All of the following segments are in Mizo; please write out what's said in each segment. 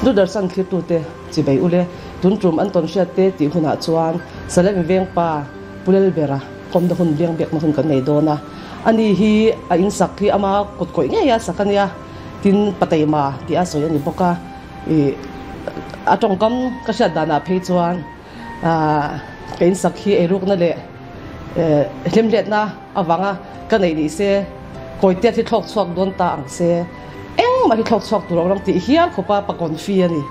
Doordarshan thlirtute chibei ule tun tum an tawn hriat te tih hunah chuan Salem vengpa Pu Lalbera kawmna hun biang biakna hun kan nei dawn a. Ani hi a insak hi ama kut kawih ngei a sak a nia, tin Pateima tih a sawi a ni bawk a. Ih a tawngkam ka hriat danah phei chuan ka insak hi eirukna leh hlimhletna avanga ka neih ni se Kawitea hi thlawk chhuak dawn ta ang se, engmah hi thlawk chhuak tur a awm ang tih hial khawpa pakawn fi a ni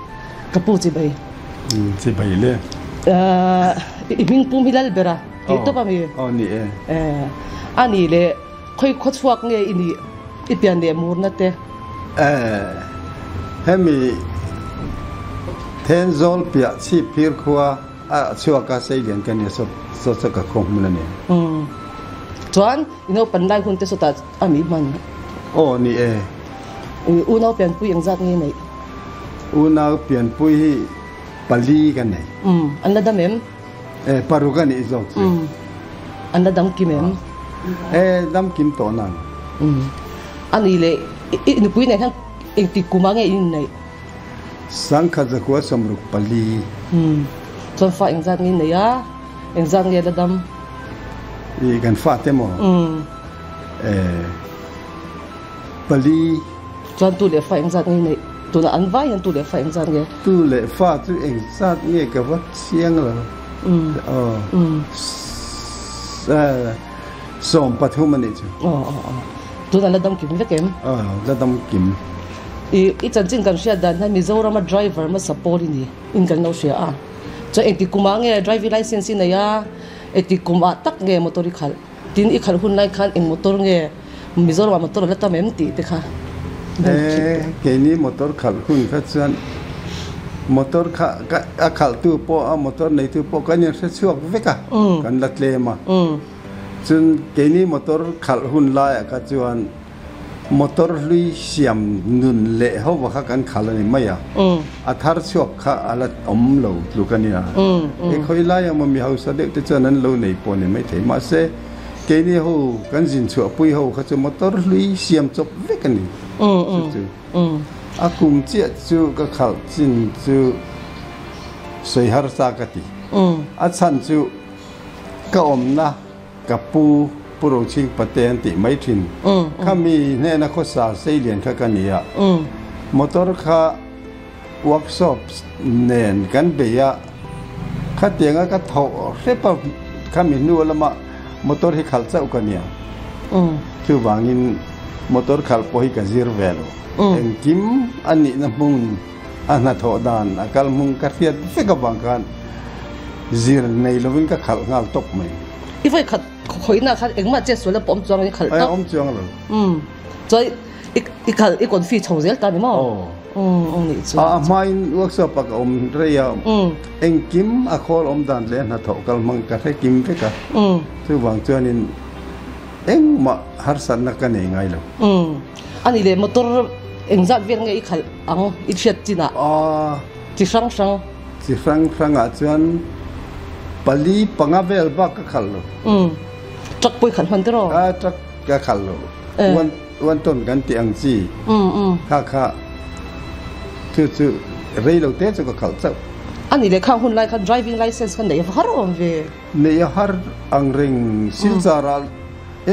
ka pu chibai. Chibai le. I hming pum hi Lalbera tih tawp a mi? Aw ni e. A nih leh khawi khaw chhuak nge i nih i pian leh murna te? Hemi Thenzawl piah chhip phir khua a chhuak a Seilian ka nia saw saw ka khaw hmun a ni. Chuan i naupan lai hun te sawtah a mi hman? Aw ni e. Unau pianpui engzat nge neih? Unau pianpui hi pali ka nei. An la dam em? E, paruk a nih zawk chu. An la dam kim em? E, dam kim tawh nang. A nih leh i nupui nen hian engtik kumah nge in inneih? Sangkhat zakua 64. Chuan fa engzat nge inneih a? Engzat nge la dam? I kan fa te maw? E, pali. Chuan tu leh fa engzat nge neih? Tunah an vai hian tu leh fa engzat nge? Tu leh fa chu engzat nge ka va chiang lo. Aw. 13 a nih chu. Aw aw aw. Tunah la dam kim vek em? Aw, la dam kim. I i chanchin kan hriat dan hian Mizorama driver hmasa pawl i ni in kan lo hria a. Chuan engtik kumah nge driving license i nei a? Engtik kumah tak nge motor i khalh? Tin, i khalh hun lai khan eng motor nge Mizoramah motor a la tam em tih te kha E, keini motor khalh hun kha chuan motor kha a khalhtu pawh a motor neitu pawh kan inhre chhuak vek a, kan la tlem a. Chun keini motor khalh hun laiah kha chuan Motor hlui siam nun leh ho va kha kan khal a ni mai a, a thar chhuak kha a la awm lo tluk a nia. He khawi lai emaw mi hausa deuh te chuan an lo nei pawh ni mai thei. Mahse, keini ho kan zin chhuahpui ho kha chu motor hlui siam chawp vek a ni. Chu chu a kum chiah chu ka khalh chin chu sawi harsa ka ti. A chhan chu ka awmna. Ka pu, Pu Rochhing Pate an tih mai thin. Khami hnena khawsa Seilian kha ka ni a. Motor kha workshop nen kan bei a, khatianga ka thawh hrep a khami hnu lama motor hi khalh chauh ka nia. Chuvangin motor khalh pawh hi ka zir ve lo. Engkim a nihna hmun a hnathawh dan a kal hmung ka hriat vek avang khan zir nei lovin ka khalh nghal tawp mai. I vawi khat khawihna khan engmah che sual a pawh awm chuang in khalh tawp. Awm chuang lo. Umm chuan i i khalh i confi chho zel ta ni maw? Aw. Umm aw nih chu. A hmain workshop ah ka awm rei a, engkim a khawl awm dan leh a hnathawh kal hmang ka hre kim vek a. Chuvang chuanin engmah harsatna ka nei ngai lo. Umm A nih leh motor engzat vel nge i khalh ang i hriat chinah? Chi hrang hrang. Chi hrang hrangah chuan pali panga vel bak ka khalh lo. Umm. Truck pawh i khalh hman tiraw? A truck ka khalh lo. One one ton kan tih ang chi. Umm umm. Kha kha chu chu rei lo te chu ka khalh chauh. A nih leh khang hun lai khan driving license kha neih a va har awm ve. Neih a har ang reng Silchar ah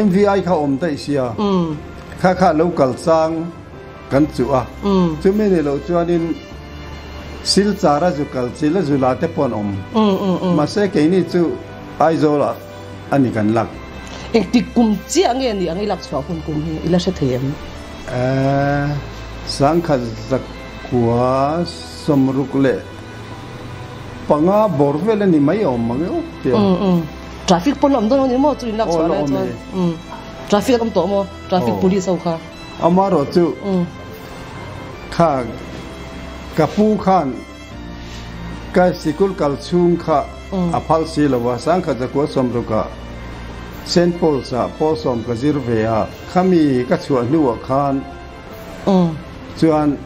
MVI kha awm daih sia. Kha kha lo kal chang kan chuh a. Chumi ni loh chuanin Silchar a zu kal chil a zu la te pawh an awm. Mahse keini chu Aizawl ah a ni kan lak. Engtik kum chiah nge ni ang i lak chhuah hun kum hi i la hre thei em? Sangkhat zakua 65 leh Panga bawr vel a ni mai awm mang e awk tia. Traffic pawn a awm dawn lo ni maw chu in lak chhuah lai chuan. Traffic an awm tawh maw traffic police ho kha. Amaherawh chu kha ka pu khan ka sikul kal chhung kha a phal si lo a, sangkhat zakua 60 ah Saint Paul's ah pawl sawm ka zir ve a, khami ka chhuah hnuah khan Chuan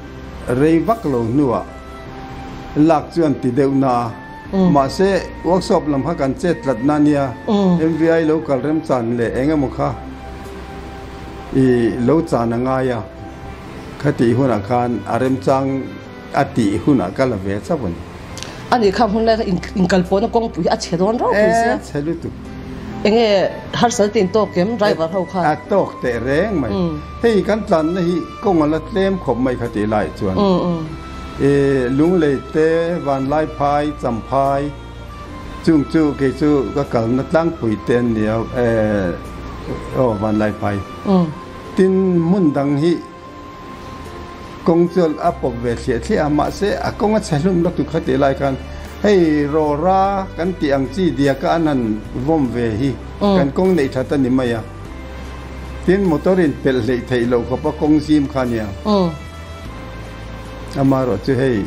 rei vak lo hnuah lak chu an ti deuh na a, mahse workshop lam kha kan chet tlat na nia, MVI lo kal remchan leh eng emaw kha i lo chan a ngai a, khatih hunah khan a remchang. a tih hunah ka la ve chauh a ni. A nih kha hmun lai kha inkalpawhna kawngpui hi a chhe dawn rau pui sia. E, chhe lutuk. Enge harsat te in tawk em driver ho khan? A tawk teh reng mai. Hei kan tlanna hi kawng a la tlem khawp mai kha tih laiah chuan e Lunglei te, Vanlaiphai, Champhai chung chu kei chu ka kalna tlangpui te an nia e aw Vanlaiphai. Tin hmun dang hi Kawng chuan a pawp ve thliah thliah a, mahse a kawng a chhe hlum lutuk kha tih lai khan hei rawra kan tih ang chi diaka an han vawm ve hi kan kawng neih that a ni mai a. Tin motor in pelh hleih theih loh khawp a kawng zim kha a nia. Amaherawh chu hei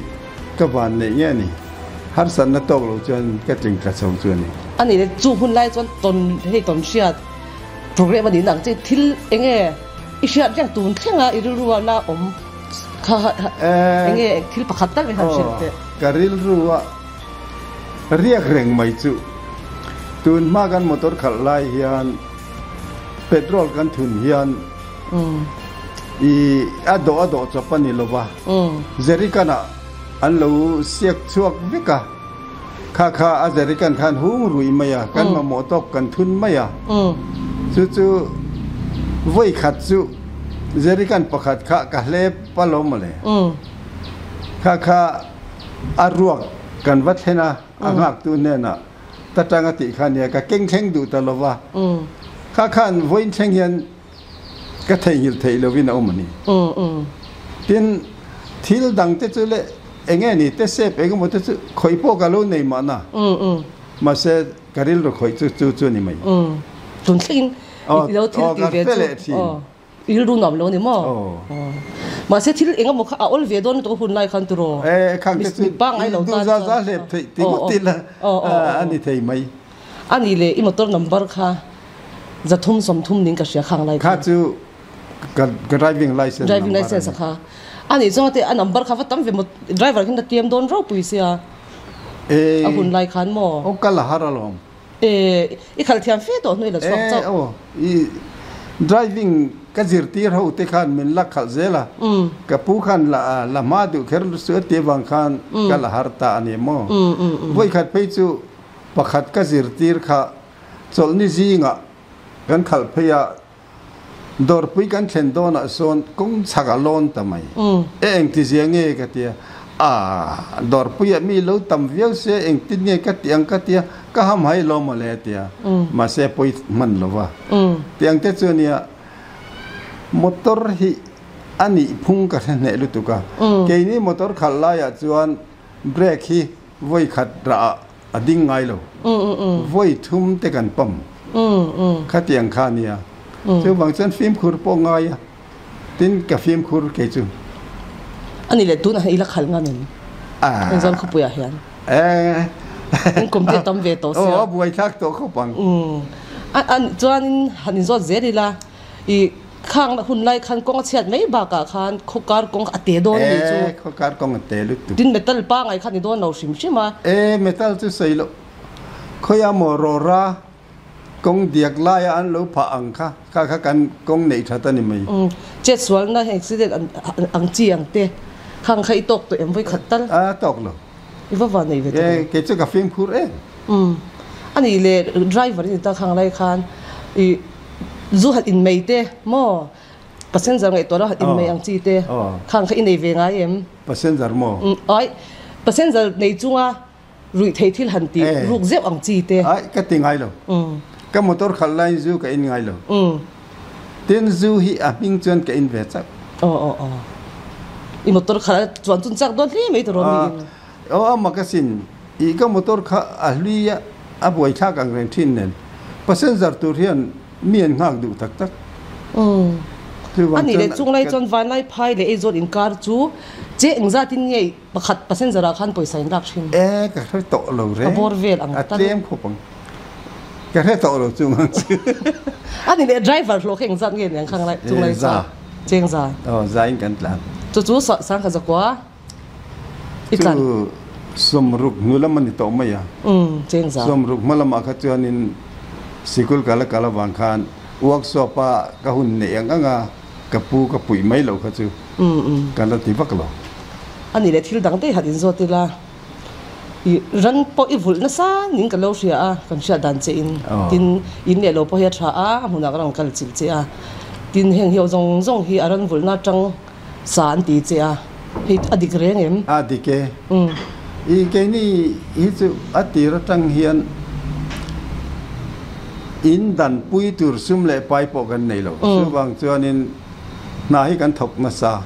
ka van neih nge a ni, harsatna tawk lo chuan ka tling tla chho chu a ni. A nih le chu hun lai chuan tawn hei tawn hriat program a nih na ang chi thil eng nge? I hriat reng tun thlenga i rilru a la awm kha enge thil pakhat tal mai han hrilh teh. Ka rilru a riak reng mai chu tun hma kan motor khalh lai hian petrol kan thun hian i a dawh a dawh chawp a ni lo va, jerrycan ah an lo siak chhuak vek a, kha kha a jerrycan khan hung ruih mai a, kan mamawh tawk kan thun mai a. Chu chu vawi khat chu jerrycan pakhat kha ka hlep a lo mawle. Kha kha a ruak kan va thlen a, a nghaktu hnenah ta tang a tih kha nia ka keng thleng duh ta lo va. Kha khan vawiin thleng hian ka theihnghilh theih lovin a awm a ni. Tin, thil dang te chu leh eng nge ni te sep eng emaw te chu khawih pawh ka lo nei mahna. Mahse, ka rilru khawih chu chu chu a ni mai. Tun thlengin i lo thil tih ve chu i rilru nuam lo a ni maw? Mahse, thil eng emaw kha a awl ve dawn lutuk a hun lai khan tiraw? Mi pangngai lo tan chuan. Za hlep theih ti ngawt ila a ni thei mai. A nih leh i motor number kha 330 ning ka hria khang lai kha. Kha chu ka driving license driving license a kha. A nih chuan te a number kha va tam ve maw driver khin a tiam dawn ropui sia. A hun lai khan maw. Aw ka la har alawm. E i khalh thiam fe tawh hnu i la chhuak chauh. E aw i driving ka zirtir ho te khan min la khalh zel a. Ka pu khan la la hma duh kher su a ti avang khan ka la har ta a ni maw. Vawikhat phei chu Pakhat ka zirtir kha chawlhni zingah kan khalh phei a, dawrpui kan thlen dawnah sawn kawng chhak a lawn ta mai. E engtizia nge ka ti a, Aah, dawrpuiah mi lo tam viau se engtin nge ka tih ang ka ti a, ka ham hai lo mawle a ti a, mahse pawi hman lo va. Tiang te chu ania motor hi a nih phung ka hre hneh lutuk a, keini motor khalh laiah chuan brake hi Vawi khat rah ah a ding ngai lo. Vawi thum te kan pam. Khatiang kha a nia. Chuvang chuan fimkhur pawh ngai a. Tin ka fimkhur kei chu. A ni leh tunah hian i la khalh ngam em? Engzawn khawpuiah hian. In kum te tam ve tawh sia. Aw a buaithlak tawh khawp ang. Chuanin han inzawt zel ila i Khang hun lai khan kawng a chhiat mai bakah khan khawkar kawng a te dawn a nih chu. E, khawkar kawng a te lutuk. Tin metal pangai kha ni dawn lo hrim hrim a. E, metal chu sawi loh. Khawia maw rawra kawng diak laia an lo phah ang kha, kha kha kan kawng neih that a ni mai. Umm, chetsualna accident ang chi ang te khang kha i tawk tawh em vawi khat tal? A tawk lo. I va va nei ve tawh em? E, kei chu ka fimkhur em. Umm, a nih leh driver i ni ta khang lai khan i. Zu han in mai te maw? Passenger ngaihtuah lo han in mai ang chi te khang kha i nei ve ngai em? Passenger maw? Ai, passenger nei chunga ruih thei thil han ti ruk zeuh ang chi te. Ai, ka ti ngai lo. Ka motor khalh laiin zu ka in ngai lo. Tin zu hi a hming chuan ka in ve chauh. Aw aw aw. I motor khalh a chuan chun chak dawn hle mai tawh mi in. Aw a mak asin. I ka motor kha a hlui a, a buaithlak ang reng thin nen passenger tur hian mi an nghak duh tak tak. Chuvang chuan. Ani leh chunglai chuan vanlai phai leh eizawn inkar chu che engzatin nge pakhat passenger ah khan pawisa in lak thin? E ka hre tawh lo reng. A bawr vel ang tal. A tlem khawp ang. Ka hre tawh lo chung ang chu. Ani leh driver hlawh kha engzat nge niang khang lai chunglai chuan? Cheng za. Aw za in kan tlan. Chu chu sangha zakua. I tlan. Chu sawmruk hnu lam a ni tawh mai a. Cheng za. Sawmruk hma lamah kha chuanin sikul kal a kal avang khan workshop a ka hun neih ang ang a ka pu ka puih mai loh kha chu ka la ti vak lo. A nih leh thil dang daih han inzawt ila, i ran pawh i vulh nasa ning ka lo hria a, kan hriat dan che in. Tin, in leh lo pawh hi a tha a, a hmunah ka rawn kal chilh che a. Tin, heng hi zawng zawng hi a ran vulhna atang sa an ti che a, hei a dik reng em? A dik e. I keini hi chu a tir atang hian in dan pui tur sum leh pai pawh kan nei lo. Chuvang chuanin hna hi kan thawk nasa.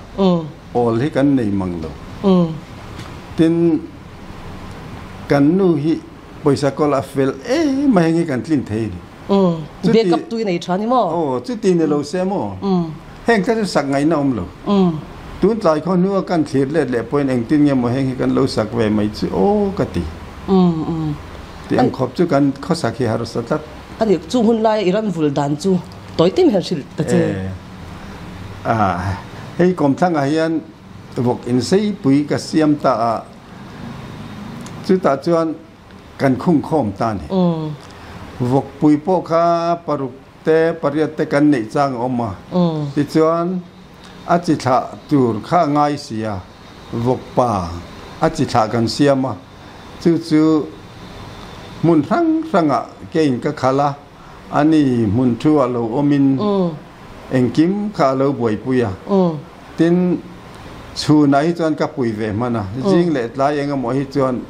Awl hi kan nei mang lo. Tin, kan nu hi pawisa kawl a fel em a heng hi kan tlin thei a ni. Chuti, Backup tui nei tha ni maw? Aw, chuti ni lo se maw? Heng kha chu sak ngaihna awm lo. Tun tlai khaw hnua kan thlir let leh pawhin engtin nge maw heng hi kan lo sak ve mai chu aw ka ti. Tih ang khawp chu kan khawsak hi harsa tlat. A ni, chung hun laia i ran vul dan chu tawi te hian hrilh ta che. Hei kawmthlangah hian vawk inseipui ka siam ta a, chutah chuan kan khung khawm ta a ni. Vawkpui pawh kha paruk te pariat te kan neih chang a awm a, tichuan a chi thlah tur kha a ngai si a, vawkpa a chi thlah kan siam a, chu chu hmun hrang hrangah kein ka khalh a. Ani hmun thu a lo awmin engkim kha a lo buaipui a. Tin, chhunah hi chuan ka pui ve hman a, zing leh tlai eng emaw hi chuan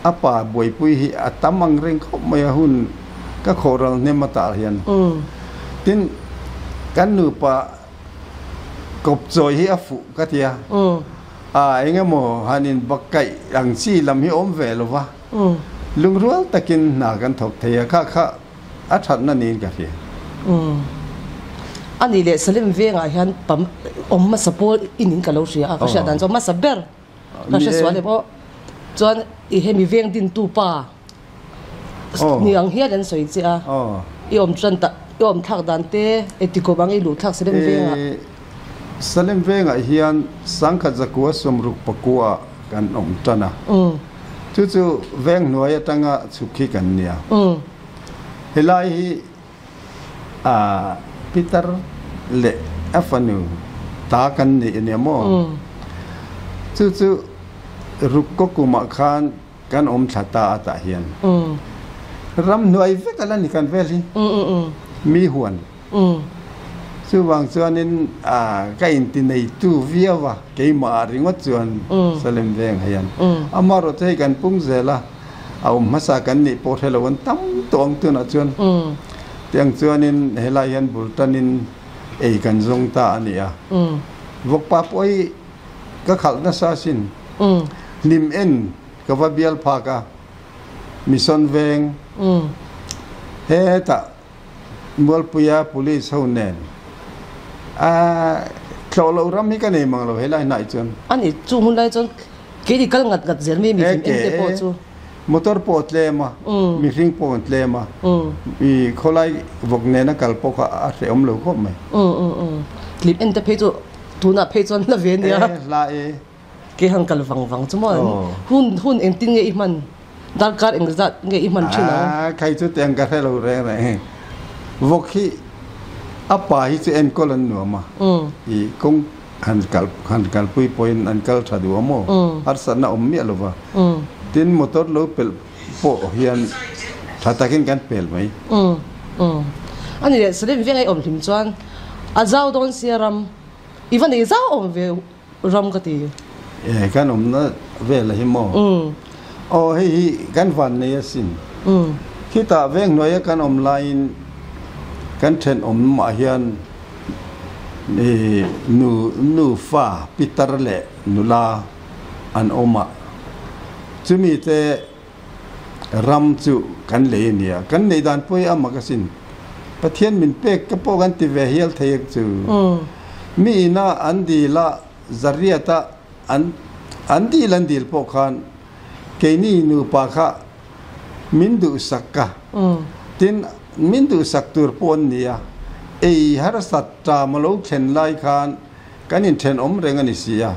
a pa buaipui hi a tam ang reng khawp mai a, hun ka khawhral hnem atah hian. Tin, kan nupa kawpchawi hi a fuh ka ti a, a eng emaw han inbakaih ang chi lam hi awm ve lo va. Lungrual takin hna kan thawk thei a, kha kha a thatna niin ka hria. A nih leh Salem vengah hian pam awm hmasa pawl i nin ka lo hria a, ka hriat dan chuan hmasa ber ka hre sual em aw. Chuan i hemi veng dintu pa ni ang hian an sawi che a, i awm tan ta i awm thlak dan te eti kawm ang i luh thlak Salem vengah. Salem vengah hian sangkhat zakua sawmruk pakua kan awm tan a. Chu chu veng hnuai atanga chhuk hi kan nia. Helai hi Peter leh a fanu ta kan nih a nia maw? Chu chu ruk kaw kumah khan kan awm thla ta a tah hian ram hnuai vek a la ni kan vel hi mi huan. Chuvang chuanin ka inti neitu viau a, keimah ringawt chuan Salem veng hian amaherawh chu hei kan pung zel a, a awm hmasa kan nih pawh hre lo an tam tawh ang tunah chuan. Tiang chuanin helai hian bul tanin ei kan zawng ta a ni a. Vawkpa pawh hi ka khalh nasa asin. Hlim en ka va bial phak a, Mission veng hetah Mualpuia Police ho nen a tlawh loh ram hi ka nei mang lo helai hnaih chuan. A ni, chung hun lai chuan kei ni kal ngat ngat zel mi mihring eng te pawh chu. Motor pawh a tlem a, mihring pawh an tlem a, i khawlai vawk nena kal pawh kha a hrehawm lo khawp mai. Tlip en te phei chu tunah phei chuan hla ve nia. E hla e. Ke han kal vang vang chu maw hun hun engtin nge i hman darkar eng zat nge i hman thin ang? A khai chu tiang ka hre lo reng reng. Vawk hi a pa hi chu enkawl an nuam a, i kawng han kal han kalpui pawhin an kal tha duh a maw, harsatna awm miah lo va. Tin motor lo pelh pawh hian tha takin kan pel mai. A ni leh Salim veng ei awm hlim chuan a zau dawn sia ram i va nei zau awm ve. ram ka ti. E kan awmna vel a hi maw? Aw hei hi kan van nei asin. Khitah veng hnuaia kan awm laiin kan thenawm ah hian nu nufa pitar leh nula an awm a, chumi te ram chu kan lei a nia. Kan neih dan pawh hi a mak asin. Pathian min pek ka pawh kan ti ve hial thei ang chu. Mi ina an dil a, zariat a an an dil an dil pawh khan keini nupa kha min duhsak a. Tin, min duhsak tur pawh an ni a. Ei harsat ṭam a lo thlen lai khan Kan inthenawm reng a ni si a.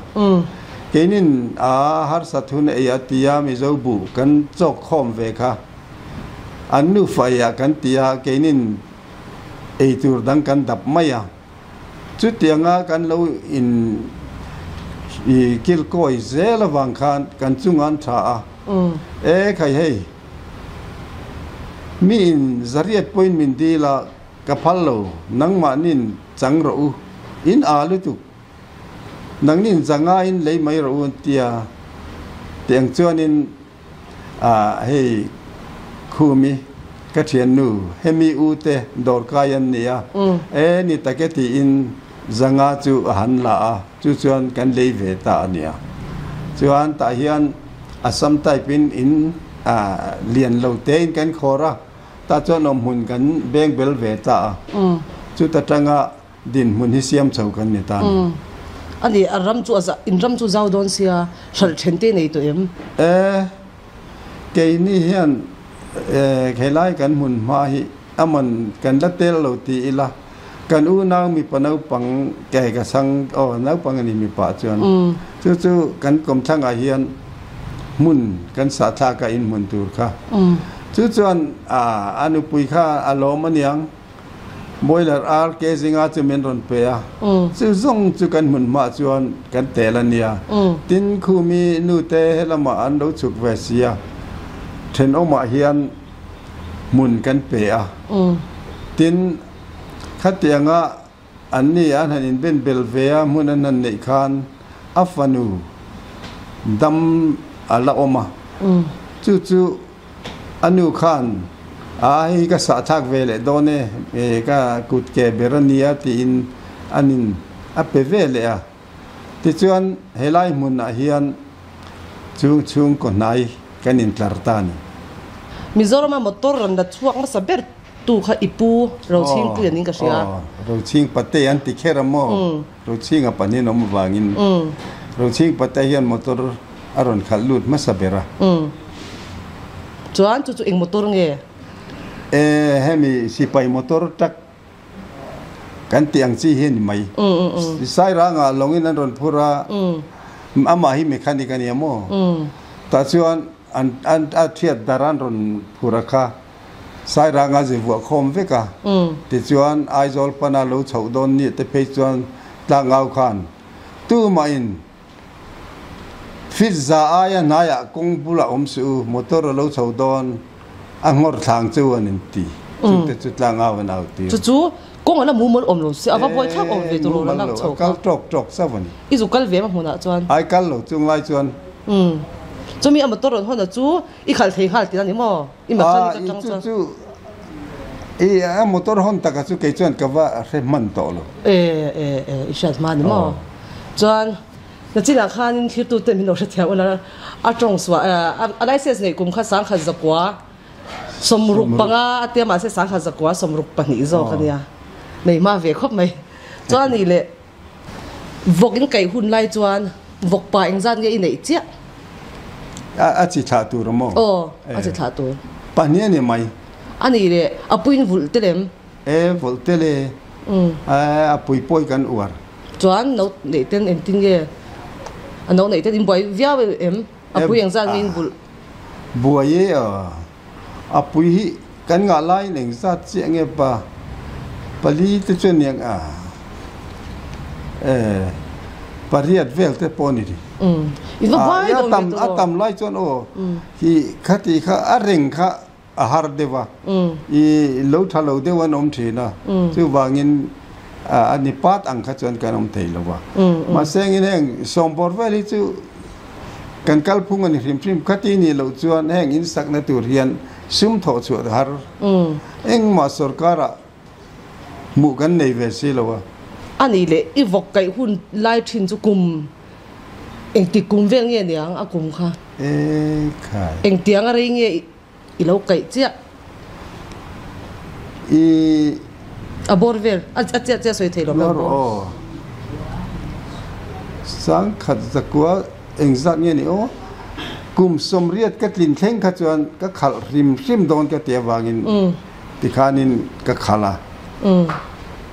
Keinin a harsat hun ei a tia Mizo buh kan chawk khawm ve kha. An nufa ei ah kan ti a, keinin ei tur dang kan dap mai a. Chutianga kan lo in I kilkawi zel avang khan kan chunga an tha a, E khai hei, mi in zariat pawhin min dil a, ka phal lo, nangmahnin chang rawh u, in aa lutuk, nangnin zanga in lei mai rawh u an ti a, tiang chuanin Ah hei Khumi ka thiannu hemi u te dawrkai an ni a, e ni tak e tiin zanga chu a han la a, chu chuan kan lei ve ta a nia. Chuan tah hian Assam type in in lian lo tein kan khawr a, tah chuan awmhmun kan beng bel ve ta a, chuta tanga dinhmun hi siam chho kan ni ta a ni. A ni, a ram chu a za, in ram chu zau dawn sia, hralh then te nei tawh em? E, keini hian e, helai kan hmun hma hi a man kan la tel lo ti ila, kan unau mipa naupang ke ka chhang, aw naupang a ni mipa chuan, chu chu kan kawmthlangah hian hmun kan sahthlak a inhmun tur kha. Chu chuan a, a nupui kha a lawm aniang. Boiler ar ke zinga chu min rawn pe a, chu zawng chu kan hmun hmah chuan kan tel a nia. Tin, Khumi nute helamah an lo chhuk ve si a, thenawmah hian hmun kan pe a. Tin, khatianga an ni an han inben bel ve a, hmun an han neih khan a fanu dam a la awm a, chu chu A nu khan, A hei ka sahthlak ve leh dawn e, e ka kut ke ber a nia tiin an in a pe ve leh a. Tichuan helai hmunah hian chung chhungkaw hnai kan intlar ta a ni. Mizorama motor rawn la chhuak hmasa ber tu kha i pu Rochhingpui an in ka hria. Aw, Rochhing Pate an ti kher a maw? Rochhinga pahnih an awm avangin Rochhing Pate hian motor a rawn khalh lut hmasa ber a. Chuan chu chu eng motor nge? E, hemi sipai motor truck kan tih ang chi hi a ni mai. Sairangah lawngin an rawn phur a, amah hi mechanic a nia maw? Tah chuan an a thiat dar an rawn phur a kha. Sairanga ze vuah khawm vek a, tichuan Aizawl pana lo chhoh dawn nih te phei chuan tlangau khan tumahin fit za aia hnaiah kawng bulah awm suh u, motor a lo chho dawn a nghawr thlang chu an inti, chute chu tlangau an au tir. Chu chu kawng a la mumal awm lo se, a va buai thlak awm ve tur a lak chho kha. A kal tawk tawk chauh a ni. I zu kal ve ma hmunah chuan. Ai kal lo chung lai chuan. Chumi a motor rawn hawn a chu i khalh thei nghal tih a ni maw? I mechanic atang chuan. Chu i a motor hawn taka chu kei chuan ka va hre hman tawh lo. E e e i hriat hma ni maw? Chuan nachinah khanin thlirtute min lo hrethiam ula a tawng suah a license neih kum kha sangkhat zakua sawmruk panga a tia mahse sangkhat zakua sawmruk pahnih zawk a nia nei hma ve khawp mai. Chuan nih leh Vawk in kaih hun lai chuan vawk pa engzat nge i neih chiah? A chi thlah tur a maw? Aw, a chi thlah tur. Pahnih a ni mai. A nih le, a puiin vulh tel em? E, vulh tel e. A pui pawi kan uar. Chuan no neih ten engtin nge? A no neih ten in buai viau em? A pui engzat nge in vulh? Buai e aw. A pui hi kan ngah laiin engzat chiah nge pa pali te chu aniang a e pariat vel te pawh a ni ri. A tam a tam lai chuan aw hi khati kha a reng kha a har deuh a i lo tha lo deuh an awm thin a chuvangin a ni pat ang kha chuan kan awm thei lo va. Mahse engin heng sawmbawr vel hi chu Kan kalphung a ni hrim hrim. Khati nih loh chuan heng in sakna tur hian sum thawh chhuah har. Engmah sorkarah hmuh kan nei ve si lo a. A nih leh i vawk kaih hun lai thin chu kum engtik kum vel nge niang a kum kha? E khai. Engtiang a rei nge I lo kaih chiah. I. A bawr vel. A chiah chiah sawi thei lo ber bawr. Aw. Sangkhat zakua engzat nge ni aw. Kum sawmriat ka tlin thleng kha chuan ka khalh hrim hrim dawn ka ti avangin tikhanin ka khalh a.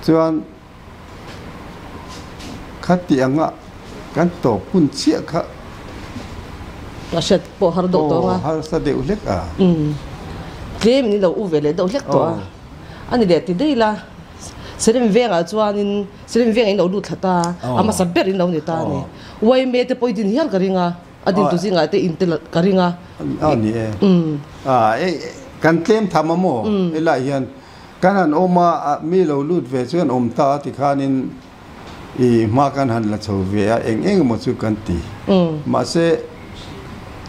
Chuan Khati anga kan tawp hun chiah kha. A hriat pawh har deuh tawh ang a. Aw, harsa deuh hlek a. Umm, tlem in i lo u ve leh deuh hlek tawh a. A ni leh ti daih la, Selim vengah chuanin Selim vengah in lo lut thla ta, a hmasa ber in lo ni ta a ni. Yma te pawh i din hial ka ring a, a dintu zingah te in tel ka ring a. A ni e. A e kan tlem tham a maw? Helaiah hian kan han awm a, mi lo lut ve chu an awm ta a tikhanin i hma kan han la chho ve a, eng eng emaw chu kan ti. Mahse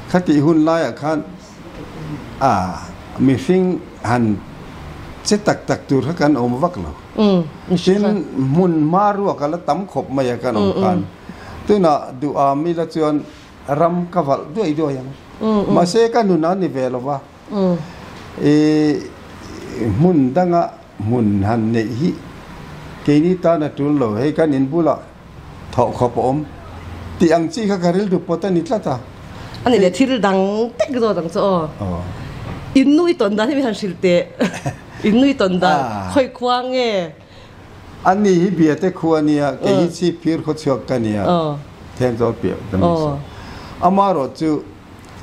khatih hun laiah khan a mihring han che tak tak tur kha kan awm vak lo. Tin, hmun hma ruak a la tam khawp mai a kan awm khan. Tunah duh am ila chuan ram ka valh duai duai ang. Mahse ka nun a ni ve lo va. I hmun danga hmun han neih hi keini tan a tul lo. Hei kan in bulah thawh khawp a awm tih ang chi kha ka rilru pawt a ni tlat a. A ni leh thil dang tek zawt ang chu aw. In nui tawn dan hi mi han hrilh teh. In nui tawn dan khawi khua nge? A ni hi Biate khua a nia, kei hi Chhipphir khaw chhuak ka nia, Thenzawl piah ka ni saw. Amaherawh chu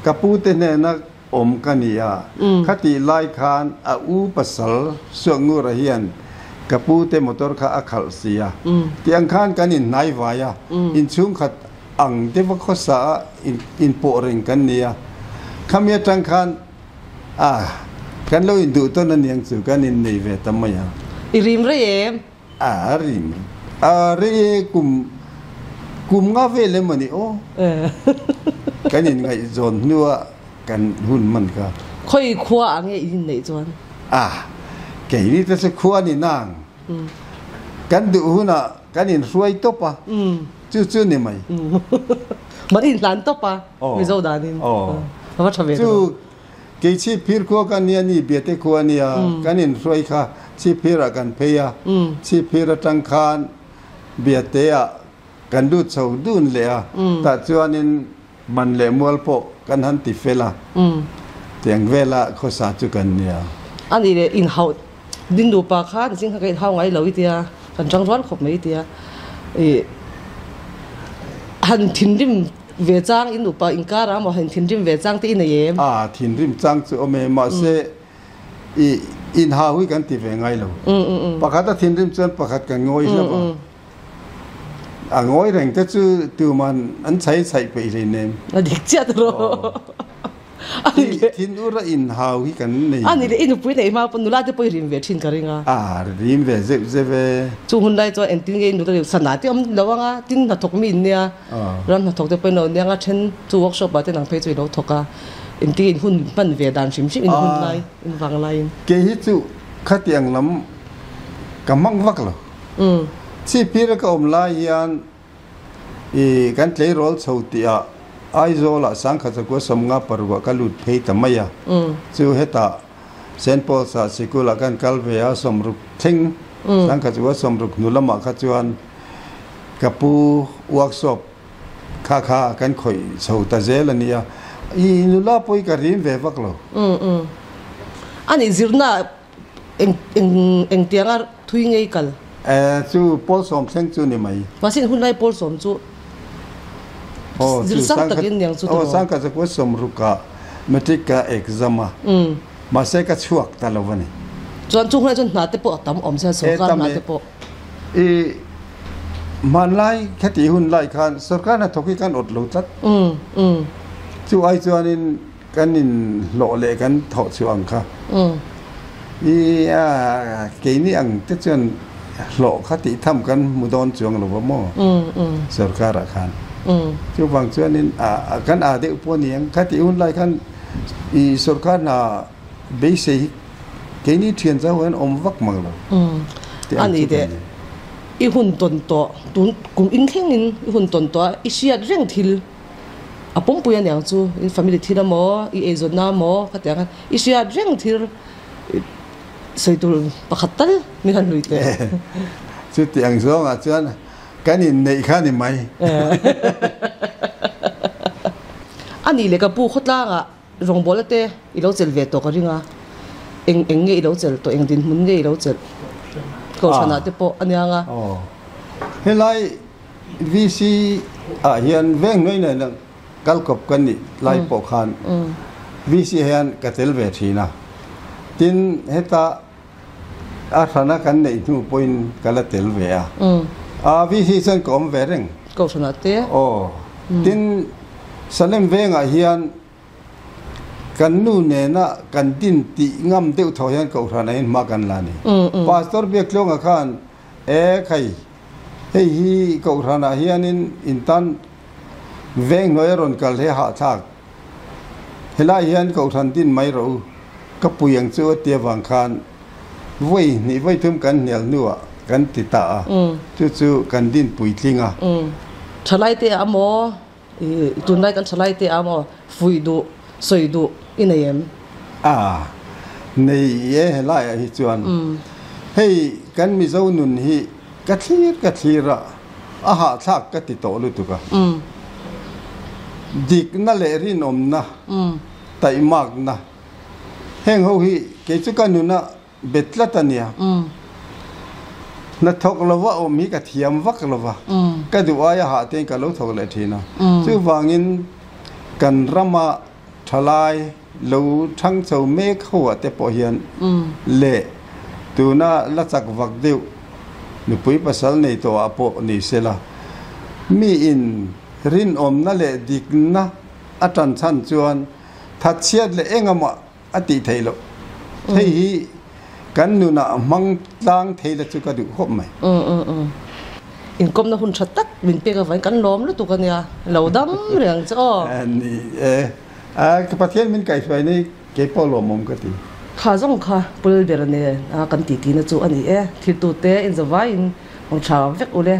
ka pu te hnena awm ka ni a, khatih lai khan a u pasal Suakngura hian ka pu te motor kha a khalh si a, tih ang khan kan inhnai vai a, inchhungkhat ang deuha khawsa a inpawh reng kan ni a, khami atang khan a kan lo induh tawn a niang chu kan innei ve ta mai a. I rim rei em? A rim a rei e kum kum nga vel emaw ni aw. Kan inngaihzawn hnua kan hun man kha. Khawi khua ah nge i inneih chuan? A keini te chu khua ni nang. Kan duh hunah kan inhruai tawp a, chu chu ni mai. Man inhlan tawp a, Mizo danin. A va tha ve tawh. Kei Chhipphir khua ka nia ni Biate khua nia kan inhruai kha Chhipphir ah kan phei a, Chhipphir atang khan Biate ah kan lut chho dun leh a, tah chuanin man leh mual pawh kan han ti fel a, tiang vela khawsa chu kan nia. A nih leh inhauh din nupa khan zing kha ka inhau ngai lo i tia, kan tang rual khawp mai i tia, ih han thinrim Ve chang in upa inkar a maw han thinrim ve chang te i nei em? A, thinrim chang chu awm e, mahse i inhau hi kan ti ve ngai lo. Pakhat a thinrim chuan pakhat kan ngawi hlauh a, a ngawi reng te chu tuman an chhai chhaih peih hleinem. A dik chiah ta rawh. Thin ur a inhau hi kan nei. A ni le, i nupui neih hma pawh nula te pawh i rim ve thin ka ring a. A, rim ve zeuh zeuh e. Chung hun lai chuan engtin nge i nula sana te awm lo ang a, tin hnathawk mi in nia, ram hnathawk te pawh in lo nia ang a, then chu workshop ah te nang phei chu i lo thawk a, engtin in hun hman ve dan hrim hrim in hun lai, in vang laiin. Kei hi chu khatiang lam ka hmang vak lo. Chhipphir a ka awm lai hian I kan tleirawl chho tihah Aizawlah sangkhat zakua sawmnga parukah ka lut phei ta mai a, chu hetah Saint Paul's-ah sikulah kan kal ve a, sawmruk thleng sangkhat zakua sawmruk hnu lamah kha chuan ka pu workshop kha kha kan khawih chho ta zel a nia, i nula pawh hi ka rim ve vak lo. A nih zirna Eng eng engtianga thui ngei kal? Eh chu pawl sawm thleng chu ni mai. Mahse in hun lai pawl sawm chu zir sang takin niang chu tiraw? Aw sangkhat zakua sawm rukah matric ka exam a, mahse ka chhuak ta lo a ni. Chuan chung hunah chuan hna te pawh a tam awm sia sorkar hna te pawh. I hmanlai khati hun lai khan sorkar hnathawk hi kan awt lo tlat. Chu ai chuanin Kan in hlawh leh kan thawh chhuah ang kha. I a keini ang te chuan hlawh kha tih tham kan hmu dawn chuang lo va maw sorkar ah khan. Chuvang chuanin a kan a deuh pawh a ni ang. Kha tih hun lai khan i sorkar hna beisei hi keini thian zau hian awm vak mang lo. A ni deh i hun tawn tawh tun kum in thleng in i hun tawn tawh a i hriat reng thil. A pumpui aniang chu in family thil amaw i eizawnna amaw ka ti ang a, i hriat reng thil sawi tur pakhat tal min han hlui teh. Chuti ang zawngah chuan kan inneih kha ni mai. A nih leh ka pu khawtlangah rawngbawlna te i lo chelh ve tawh ka ring a, eng eng nge i lo chelh tawh, eng dinhmun nge i lo chelh kohhranah te pawh aniang a. Helai VC ah hian veng hnuai nena kal kawp ka nih lai pawh khan VC hian ka tel ve thin a, tin heta a hrana kan neih hnu pawhin ka la tel ve a, VC chuan ka awm ve reng. Kohhranah te. Aw. Tin, Salem vengah hian kan nu nena kan din tih ngam deuh tho hian Kohhran ah hian hma kan la a ni. Pastor Biaktluanga khan, E khai, hei hi Kohhran ah hianin in tan veng hnuai a rawn kal hi a hahthlak. Helai hian Kohhran din mai rawh u, ka pui ang chu a ti avang khan vawi hnih vawi thum kan hnial hnuah kan ti ta a, chu chu kan din puitling a. Thalai te ah maw, tunlai kan thalai te ah maw fuih duh, sawi duh i nei em? A, nei e helai ah hi chuan hei kan Mizo nun hi ka thlir ka thlir a, a hahthlak ka ti tawh lutuk a. Dikna leh rinawmna, taihmakna heng ho hi kei chu ka nuna bet tlat a nia. Hnathawk lova awm hi ka thiam vak lova, ka duh aia hah tein ka lo thawk leh thin a. Chuvangin kan rama thalai lo thang chho mek ho ah te pawh hian leh tuna la chak vak deuh nupui pasal nei tawh ah pawh ni sela mi in rinawmna leh dikna a tan chhan chuan thatchhiat leh engemaw a tih theih loh. Hei hi kan nunah hmang tlang thei la chu ka duh khawp mai. Inkawmna hun tha tak min pek avangin kan lawm lutuk a nia, lo dam reng che aw. Ni e, Pathian min kaihhruai nei kei pawh lawmawm ka ti. Kha zawng kha pul ber nen a kan titi na chu a ni e, thiltute inzavaiin hmang tha vek ule.